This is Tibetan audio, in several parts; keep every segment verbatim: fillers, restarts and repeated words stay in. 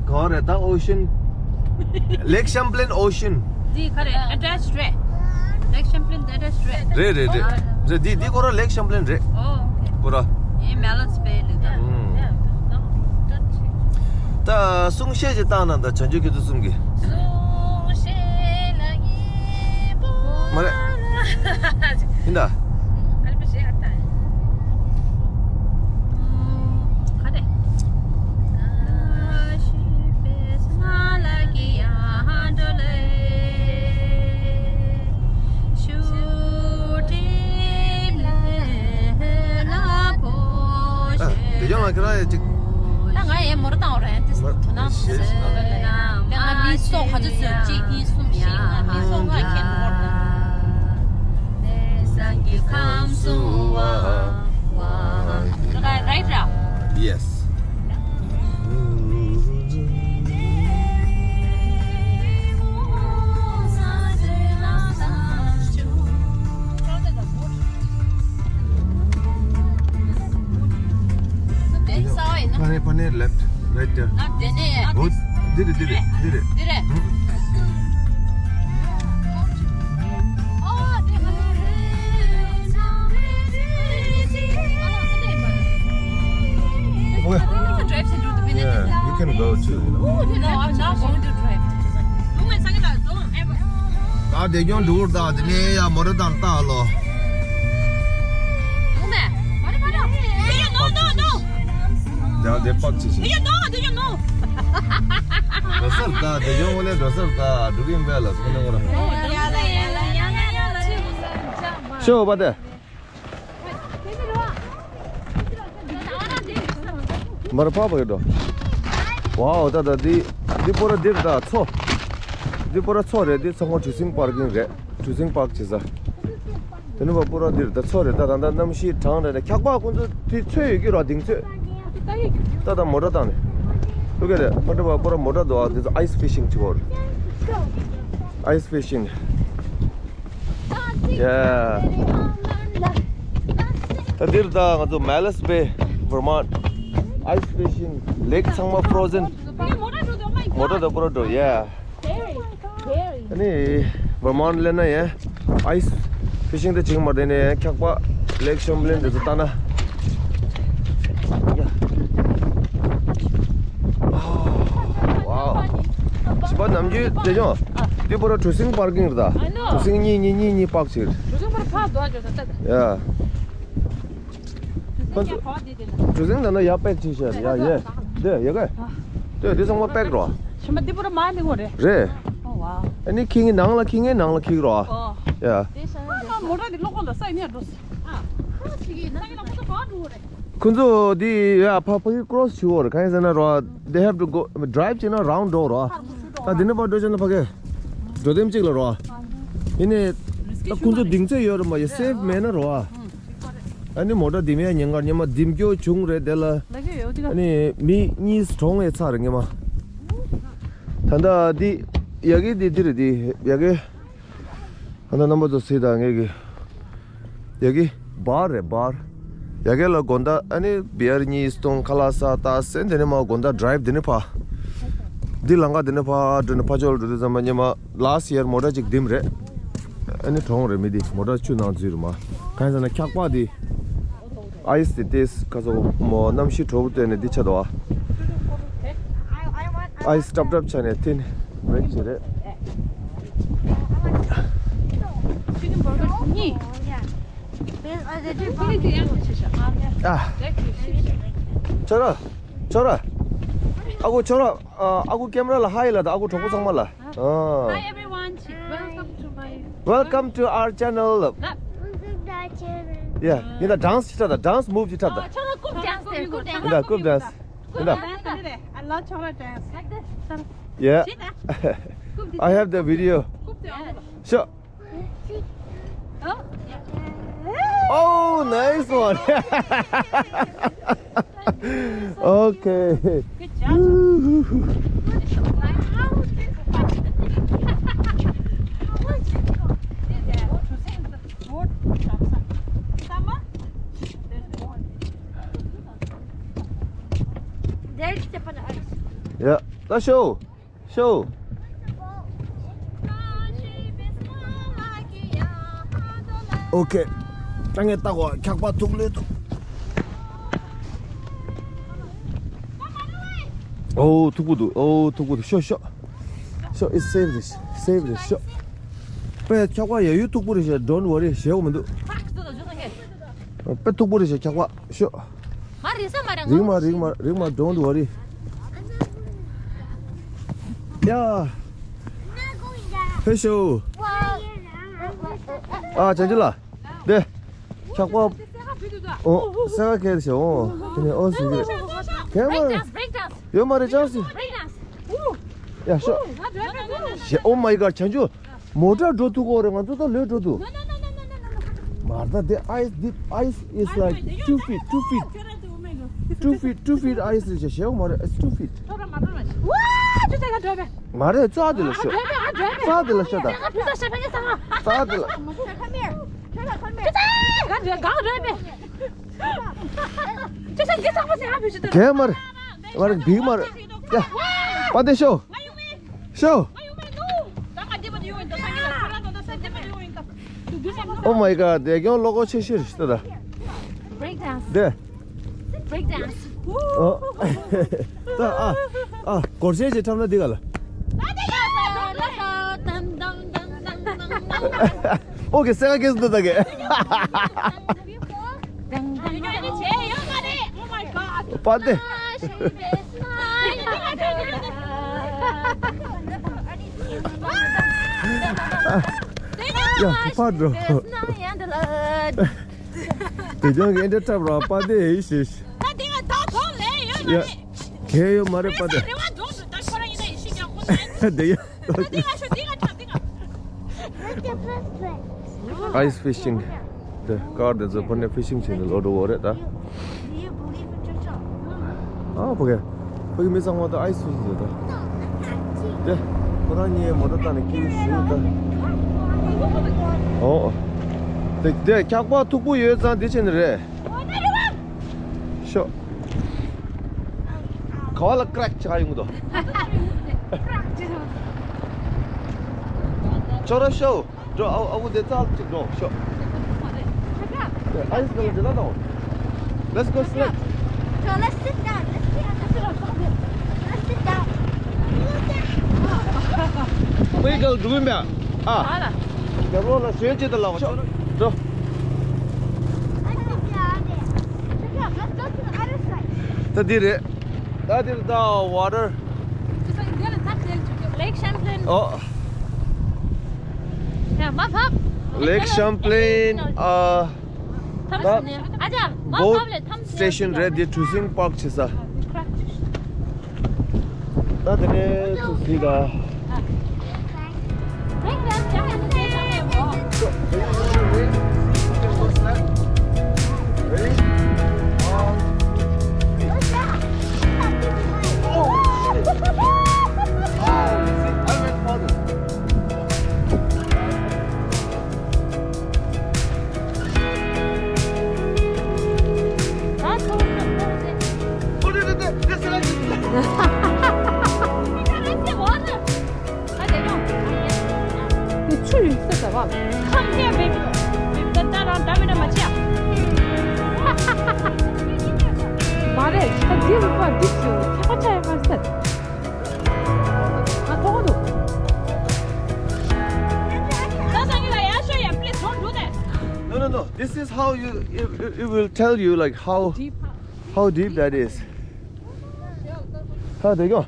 ག་རེད་ད། Ocean། Lake Champlain Ocean། འདི་ག་རེད། Attached རེད། Lake Champlain Attached རེད། རེད་རེད་རེད། རེད། འདི་འདི་ཁོ་རང་Lake Champlain རེད། ཨོ། ཁོ་རང་། ཨེ་Mallott's Bay ལ་ད། ད་གསུང་བཤད་ཅིག་བཏང་ན་ད། བྱང་ཆུབ་མཁས་གྲུབ་གསུམ་གྱི། གསུང་བཤད་ལ་ཡིན་པོ། མ་རེད། ཡིན་ད། དེ་ཡང་ང་ཁྱེད་རང་ཡ་ཅིག་ད་ང་ཡའི་མོར་བཏང་བ་རེད། དེ་དོ་སྣང་ཞེས་ཞེས། ད་ང་མི་སོགས་ག་ཚོད་བཟོས། གཅིག་གཉིས་གསུམ་བཞི་ལྔ། མི་སོགས་ལྔ་ཁྱེད་མོར་བཏང་། ཁམས་བཟུང་བ། Right, right ར། Yes. ཕ་ནས་ཕ་ནས་left, right there. འོ། འདི་རེད། འདི་རེད། འདི་རེད། འདི་རེད། Okay. Yeah, you can go too, you know. Oh, no, I'm not going to drive. ད་དེ་ཀྱང་འགྲོ་ད། དེ་ནས་ཡ་མོ་ར་དང་ལྟ་ལོ། ཡ་དེ་པག་ཅི་ཞིག་འགྲོ་སར་ད། དེ་ཀྱང་ངོ་ནས་འགྲོ་སར་ད། འགྲོ་གིན་པས་ལ་སོང་ནས་ངོ་ར། ཤོ་བ་དེ། མར་ཕབ་པ་གི་འགྲོ། ཝའོ། ད་ད་འདི་འདི་པོ་ར་འདིར་ད་མཚོ། འདི་པོ་ར་མཚོ་རེད། འདི་ཚང་མ་གྲུ་གཟིངས་པར་ཀིང་རེད། གྲུ་གཟིངས་པག་བྱེད་ས། དེ་ནི་པ་པོ་ར་འདིར་ད་མཚོ་རེད། ད་ད་ད་གནམ་གཤིས་གྲང་རེད་ན། འཁྱག་པ་ཁོང་ཚོ་དེ་ཚོད་ཡོད་ཀྱི་ར། གདིང་ཚོད། ད་ད་མོ་ཊ་བཏང་ནས། ཨོ་ཁེ་རེད། པ་ཏི་པ་པོ་ར་མོ་ཊ་འདུག་ཨ། འདི་ཚོ་ice fishing བྱེད་གོ་རེད། Ice fishing. Yeah. ད་འདིར་ད་ང་ཚོ་Mallott's Bay, Vermont. Ice fishing, lake ཚང་མ་frozen. མོ་ཊ་ད་པོ་ར་འགྲོ། Yeah. ཨ་ནི་Vermont སླེབས་ན་ཡང་ice fishing དེ་བྱེད་ཀྱི་མ་རེད། དེ་ནས་འཁྱག་པ་Lake Champlain དེ་ཚོ་ལྟ་ན། ཡ། ཝའོ། བྱིས་པ་ནམ་རྒྱུན་དེ་ཀྱང་། འདི་པོ་ར་གྲུ་གཟིངས་པར་ཀིང་རེད་ད། གྲུ་གཟིངས་གཉིས་གཉིས་གཉིས་གཉིས་པག་བྱེད། གྲུ་གཟིངས་པར་ཕར་འགྲོ་འགྲོ་ད་ད། ཡ། གྲུ་གཟིངས་ད་ན་ཡ་པེག་ཅིག་བྱས། ཡ་ཡ། འདི་ཡ་ག་དེ་དེ་ཚང་མ་པེག་རོ། ཞིམ་པ་འདི་པོ་ར་མ་ནི་ངོ་རེད། རེད། ཨོ་ཝའོ། ཨ་ནི་ཁྱི་ངའི་ནང་ལ། ཁྱི་ངའི་ནང་ལ་ཁྱི་རོ། ཨོ། ཡ། དེ་ས་ཡ་མོ་ཊ་འདི་ལོག་གོ་ལ་ས་ཡིན་ཡ་འགྲོ། ཨ། ཁོ་ཅིག་ཡིན་ན་ཡིན་ན་ཁོ་ཚོ་ག་འགྲོ་རེད། ཁོ་ཚོ་འདི་ཡ་ཕ་ཕ་གི་cross བྱེད་འོ་རེད། གང་ཡིན་ཟེར་ན་རོ། They have to go drive བྱས་ན་round འགྲོ་རོ། ད་འདི་ནས་ཕར་འགྲོ་བྱས་ན་ཕ་གི་འགྲོ་དེམ་གཅིག་ལ་རོ། ཡིན་ནའི་ད་ཁོ་ཚོ་གདིང་ཚོད་ཡོད་རེད་མ། ཡ་safe མེད་ན་རོ། ཨ་ནི་མོ་ཊ་འདི་མི་ཡ་ཉེན་ཁ། ཉི་མ་འདེམས་སྐྱོར་བྱུང་རེད་དེ་ལ། ཨ་ནི་མི་གཉིས་གྲོངས་ཡས་ཚར་རེད་ཉི་མ། ད་ལྟ་འདི་ཡ་གི་འདི་འདི་རེད། འདི་ཡ་གི། ཨ་ནི་རྣམ་པ་ཚོ་གཟིགས་དང་། ངེད་ཀྱི་ཡ་གི་བར་རེད། བར། ཡ་གི་ལ་དགོང་དག་ཨ་ནི་བི་ཡར་གཉིས་སྟོང་ཁ་ལག་ཟ་ད་ཟེར། འདི་ནས་མ་དགོང་དག་drive འདི་ནས་ཕར། འདི་ལམ་ཁ་འདི་ནས་ཕར་འགྲོ་ནས་ཕར་ཕྱོགས་ལ་འགྲོ་དུས་ཙམ་པ་ཉི་མ། Last year མོ་ཊ་གཅིག་འདེམས་རེད། ཨ་ནི་གྲོངས་རེད་མི་འདི། མོ་ཊ་ཆུ་ནང་འཛུལ་རེད་མ། གང་ཡིན་ཟེར་ན་འཁྱག་པ་འདི། Ice དེ་དེས་ཁ་སོ་མོ་གནམ་གཤིས་དྲོ་པོ་བལྟས་ནས་འདི་ཆགས་འདུག་ཨ། Ice སྲབ་སྲབ་ཆགས་ནས་འཐེན་ནས་break བྱས་རེད། ཨ། ཁྱོད་ར། ཁྱོད་ར། ཨ་ཁུ་ཁྱོད་ར། ཨ་ཁུ་camera ལ་hi ལབ་དང་། ཨ་ཁུ་གྲོགས་པོ་ཚང་མ་ལ། ཨ། Hi everyone. Welcome to my Welcome to our channel. Welcome to our channel. Yeah, ཡིན་ད། dance ཅིག་འཁྲབ་དང་། dance move ཅིག་འཁྲབ་དང་། ཁྱོད་ར་རྐུབ་dance དེ། རྐུབ་dance. ཡིན་ད། རྐུབ་dance. ཡིན་ད། I love ཁྱོད་ར་dance. Like this. Yeah. I have the video. Sure. Oh, nice one. Okay. Good job. There's step on the ice. Yeah. ད་ཤོ། ཤོ། ཨོ་ཁེ། ད་ངས་ལྟ་གོ། འཁྱག་པ་ཐུག་ལོས་འདུག། ཨོ་མཐུག་པོ་འདུག། ཨོ་མཐུག་པོ་འདུག། ཤོ་ཤོ། ཤོ། ཨི་སེབ་རེད། སེབ་རེད། ཤོ། པས་འཁྱག་པ་ཡ་ཡུ་མཐུག་པོ་རེད་ཤག། Don't worry། ཞེ་པོ་མི་འདུག། པས་མཐུག་པོ་རེད་ཤག་འཁྱག་པ། ཤོ། ང་རིག་ས་མ་རེད། རིག་མ་རིག་མ་རིག་མ། Don't worry། ཡ། ཕེབས་ཤོག། ཨ་བྱང་ཆུབ་ལགས། འདི། འཁྱག་པ། ཨོ། སེ་ག་གལ་ཤོ། ཨོ། དེ་ནས་ཨོ་ཟིག་གལ་མ་རེད། ཡོད་མ་རེད། ཅང་སི། ཡ་ཤོ། Oh my God། བྱང་ཆུབ། མོ་ཊ་འགྲོ་ཐུབ་ཀྱི་རེད། ང་ཚོ་ད་ལོས་འགྲོ་ཐུབ། མ་རེད། ད་དེ་ice། Deep ice is like two feet, two feet, two feet, two feet ice རེད་ཤག། ཞེ་པོ་མ་རེད། It's two feet། མ་རེད། རྩ་དེ་ལ་ཤོག། རྩ་དེ་ལ་ཤོག་ད། རྩ་དེ་ལ། གལ་མ་རེད། མ་རེད། འགྲིག་མ་རེད། ཡ། པ་དེ་ཤོ། ཤོ། Oh my God། དེ་ཀྱང་བློ་ཁོག་ཆེ་ཤོས་རེད་ད། Break dance། དེ། Break dance། ཨོ། ད་ཨ། ཨ། གོར་ཤེས་ཅིག་འཁྲབ་ན་འགྲིག་ག་ལ། ཨོ་ཁེ། སེ་ག་གེ་སུ་འདུག་ད་གེ། པ་དེ། ཡ། ཕར་འགྲོ། དེ་ཀྱང་ཨེ་འདྲ་འཁྲབ་ར། པ་དེ་ཨེ་ཤེས། ཡ། གལ་ཡོད་མ་རེད། པ་དེ། དེ་ཡ། Ice fishing། དེ་ཀར་དེ་ཚོ་ཕར་ནས་ཕི་ཤིང་བྱས་ནས་ལོག་འགྲོ་གི་རེད་ད། ཨ་ཕ་གི། ཕ་གི་མི་ཚང་མ་ད་ice fishing་བྱེད་ད། དེ་ཁོ་རང་གཉིས་མོ་ཊ་བཏང་ནས་ཀིའུ་ཞུ་ད། ཨོ། དེ་དེ་འཁྱག་པ་མཐུག་པོ་ཡོད་ཙང་དེ་བྱས་ནས་རེད། ཤོ། ག་བ་ལ་ཀྲེག་ཆགས་ཡོང་གི་འདུག། ཁྱོད་རང་ཤོ། འགྲོ། ཨ་ཨ་ཁུ་དེ་ཙག་ཅིག་འགྲོ་ཤོག། ཨ་ཡིས་ག་ལ་འདི་ལ་དང་། Let's go sit. So let's sit down. Let's sit on the floor. Let's sit down. ཕ་གི་ག་ལ་འགྲོ་གི་ཡིན་པས། ཨ། རྒྱབ་ལོགས་ལ་ཞོན་ཅིག་ད་ལ་བ་ཤོག། འགྲོ། Let's sit down. Let's go to the other side. ད་འདི་རེད། ད་འདི་རེད། ད་water. Lake Champlain. ཨོ། ཡ་མ་ཕབ། Lake Champlain. ཨ། ཐམས་ཅད་ནས་ཨ་ཅག་མ་boat ཕབ་ལས་ཐམས་ཅད་station རེད་དེ། གྲུ་གཟིངས་པག་བྱེད་ས། ད་དེ་ནས་གྲུ་གཟིངས་ད། དེ་ཆུ་ཡོད་ས་ཟེར་བ། ཁམས་ཆེ་བའི་ད་ད་རང་ད་མི་འདྲ་མ་བྱེད། མ་རེད། ད་འདི་རུ་པར་འདི་ཚོ་ཁྱད་པར་ཆ་ཡོད་མ་རེད། ང་ཐོག་འདུག། ད་ས་ངི་ལ་ཡ་ཤོ་ཡ། Please don't do that. No, no, no. This is how you, it, it, it will tell you like how, how deep that is. ཧ་དེ་གོ།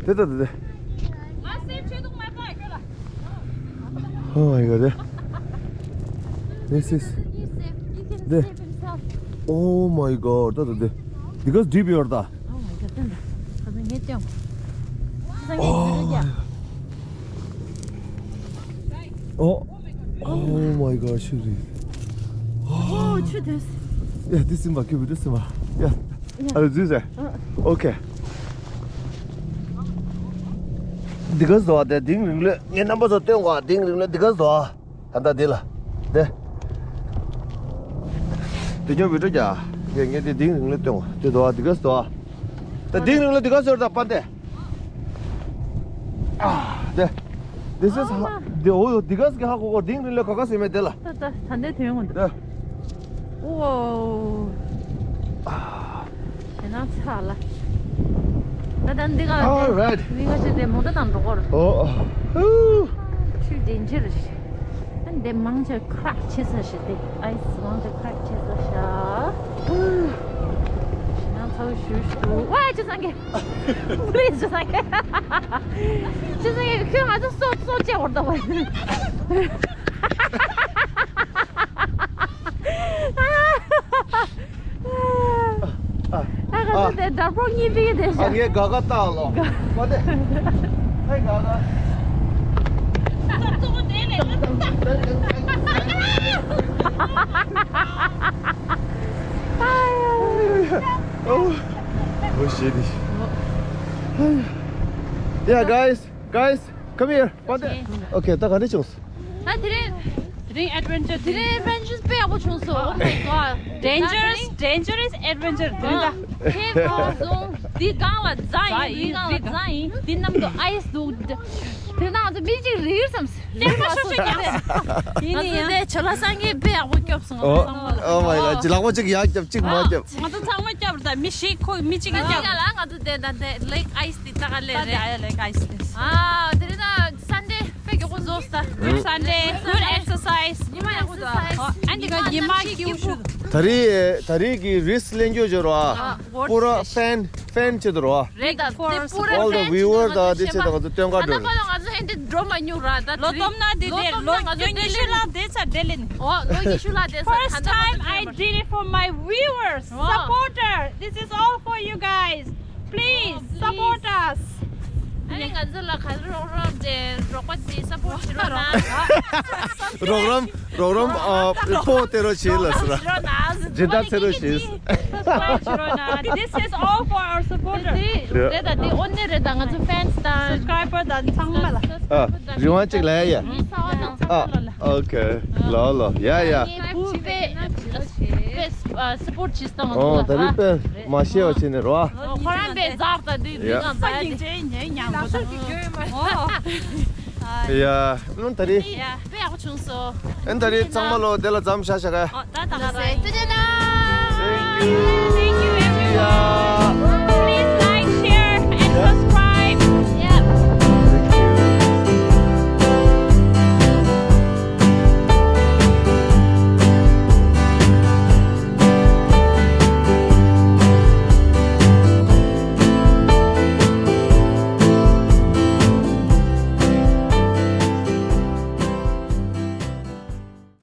དེ་དེ་དེ་དེ། Oh my God. དེ། This is དེ། Oh my God. དེ་དེ་དེ། འདི་ག་deep ཡོད་ད། Oh my God. Oh, oh my God. ཤུགས་རེད། ཨོ་ཆུ་དེ། ཡ་འདི་སིམ་པ་ཁྱོད་བི་ཌིའོ་སིམ་པ། ཡ། ཨ་རེ་འཛུལ་ཟེར། ཨོ་ཁེ། འདི་ག་བཟོ་བ་དེ་དིང་རིང་ལོས་ངས་རྣམ་པ་ཚོ་སྟོན་གོ། དིང་རིང་ལོས་འདི་ག་བཟོ་བ། ད་ལྟ་འདི་ལ། དེ། དེ་ཉོ་བི་ཌིའོ་རྒྱ། ངས་ངས་དེ་དིང་རིང་ལོས་སྟོན་གོ། དེ་བཟོ་བ་འདི་ག་བཟོ་བ། ད་དིང་རིང་ལོས་འདི་ག་བཟོ་བ་ད་པ་འདི། ཨ། དེ། This is ཨ། འདི་འོ་འདི་ག་ཟིག་ཧ་གོ་གོ། དིང་རི་ལོ་ག་ག་སེ་མེད་དེ་ལ། ད་ད་ད་འདི་དོན་ངོ་འདི། དེ། ཨོ། ཞེ་ན་ཚ་ལ། ད་ད་འདི་ག་All right. འདི་ག་ཞིག་དེ་མོ་ད་དང་འགྲོ་གོ། ཨོ། ཨུ། ཆུ་དེ་འཇིར་ཞིག་ཨ་འདི་མང་ཆེ་ཁྲག་ཆེ་ས་ཞིག་དེ། ཨའི་སི་མང་ཆེ་ཁྲག་ཆེ་ས་ཤ། ཞེ་ན་ཚ་བོ་ཞུ་ཞུ། ཝའི་ཅི་སང་གེ། Please, just like, just like, ཁྱོད་ང་ཚོ་སོ་སོ་བཅད་བར་འདུག་བ། ཨ་ང་ཚོ་དེ་དྲ་པོ་གཉིས་པའི་དེ་ཨ་ཤ། ངས་དགའ་དགའ་བཏགས་ལོ། མ་དེ། ཧེ་དགའ་དགའ། Oh, oh, shit. Yeah, guys, guys, come here. What the? Okay, ད་ག་འདྲ་བྱུང་། ད་དེ་རིང་དེ་རིང་ཨེཌ་ཝེན་ཅར་དེ་རིང་ཨེཌ་ཝེན་ཅར་དཔེ་ཡག་པོ་བྱུང་སོང་། Oh my god. Dangerous, dangerous adventure དེ་རིང་ད། ཁེ་ཁོ་སོང་། དེ་སྒང་ལ་རྫ་ཡིན། དེ་སྒང་ལ་རྫ་ཡིན། དེ་གནམ་དུ་ཨའི་སི་འདུག་དེ་ན་ང་ཚོ་མི་གཅིག་རིལ་བསམ། ལེགས་པ་ཤོག་ཤོག་ཀྱང་། ཡིན་ནི་ཡིན། ང་ཚོ་དེ་ཇོ་ལགས་སངས་རྒྱས་དཔེ་ཡག་པོ་སྐྱོབ་སོང་། Oh, oh my god. ཇོ་ལགས་པོ་གཅིག་ཡར་རྒྱབ་གཅིག་མར་རྒྱབ། ང་ཚོ་ཚང་མ་སྐྱོབ་རེད། ད་མི་ཞིག་ཁོ་མི་གཅིག་གིས་སྐྱོབ། ལ་ང་ཚོ་དེ་ད་དེ་ལེག་ཨའི་སི་དེ་ད་ག་ལེ་རེད། ད་ལེག་ཨའི་སི་དེ། ཨ་དེ་རིང་ད་སན་ཌེ་དཔེ་མགྱོགས་པོ་རྫོགས་སོང་ད། Good Sunday, good exercise. ཉི་མ་ཡག་པོ་འདུག་ཨ་འདི་ག་ཉི་མ་སྐྱིད་པོ་ཞུ། ད་རེས་ད་རེས་ཀྱི་རིས་ལེན་རྒྱུ་བྱོས་རོགས་ཨ། Pura fan, fan བྱེད་དུ་རོགས་ཨ། རེད་ད། དེ་པུ་ར་All the ཕན་viewer ཆེ་ད་ང་ཚོ་དེ་ཚོ་སྟོན་ཁ་འགྲོ་རེད། ད་ལྟ་ང་ཚོ་ཧེ་འདི་འགྲོ་མ་མྱོང་ར་ད། ལོ་སྟོང་ན་དེ་དེ་ལོ་ཉི་ཤུ་ལ་དེ་ཚ་དེ་ལེ་ནི། ཨོ་ལོ་ཉི་ཤུ་ལ་དེ་ཚ། First time I did it for my viewers, supporter. This is all for you guys. Please support us. ཨ་ནི་ང་ཚོ་ལ་ག་རེ་རོགས་རམ་དེ་རོགས་པ་དེ་སཔོར་ཊི་བྱེད་རོགས་གནང་། རོགས་རམ། རོགས་རམ་ཨ་པོ་སྟེར་རོགས་བྱེད་ལ་ཟེར། སྦྱིན་བདག་སྟེར་རོགས་བྱེད། Subscribe བྱེད་རོགས་གནང་། This is all for our supporters. དེ་རེད་ད། དེ་ཨོ་ནེ་རེད་ད། ང་ཚོ་ཕེན་སི་དང་སབ་སི་ཀྲའི་བར་དང་ཚང་མ་ལ། ཨ་རི་དབང་གཅིག་ལ་ཡ། ཨ་ཨོ་ཁེ། ལོ་ལོ་ཡ་ཡ། ཕུ་པེ་པེ་སབ་པོར་ཊི་བྱེད་སྟངས། ཨོ་ད་རེད་པེ་མ་ཤེས་པ་བྱས་ནས་རོ། ཁོ་རང་པེ་ཛག་ད་དུས་དུས་གང་ཛག་ཡིན་ཅེ་ཉན་ཉང་གོ་ད། ཨོ། ཡ། ཨ་ད་རེད། ཡ། དཔེ་ཡག་པོ་བྱུང་སོང་། ཨ་ད་རེད་ཚང་མ་ལོ་དེ་ལ་མཚམས་བཞག་བཞག་ག་ཨོ་ད་ད་ད་ད། Thank you.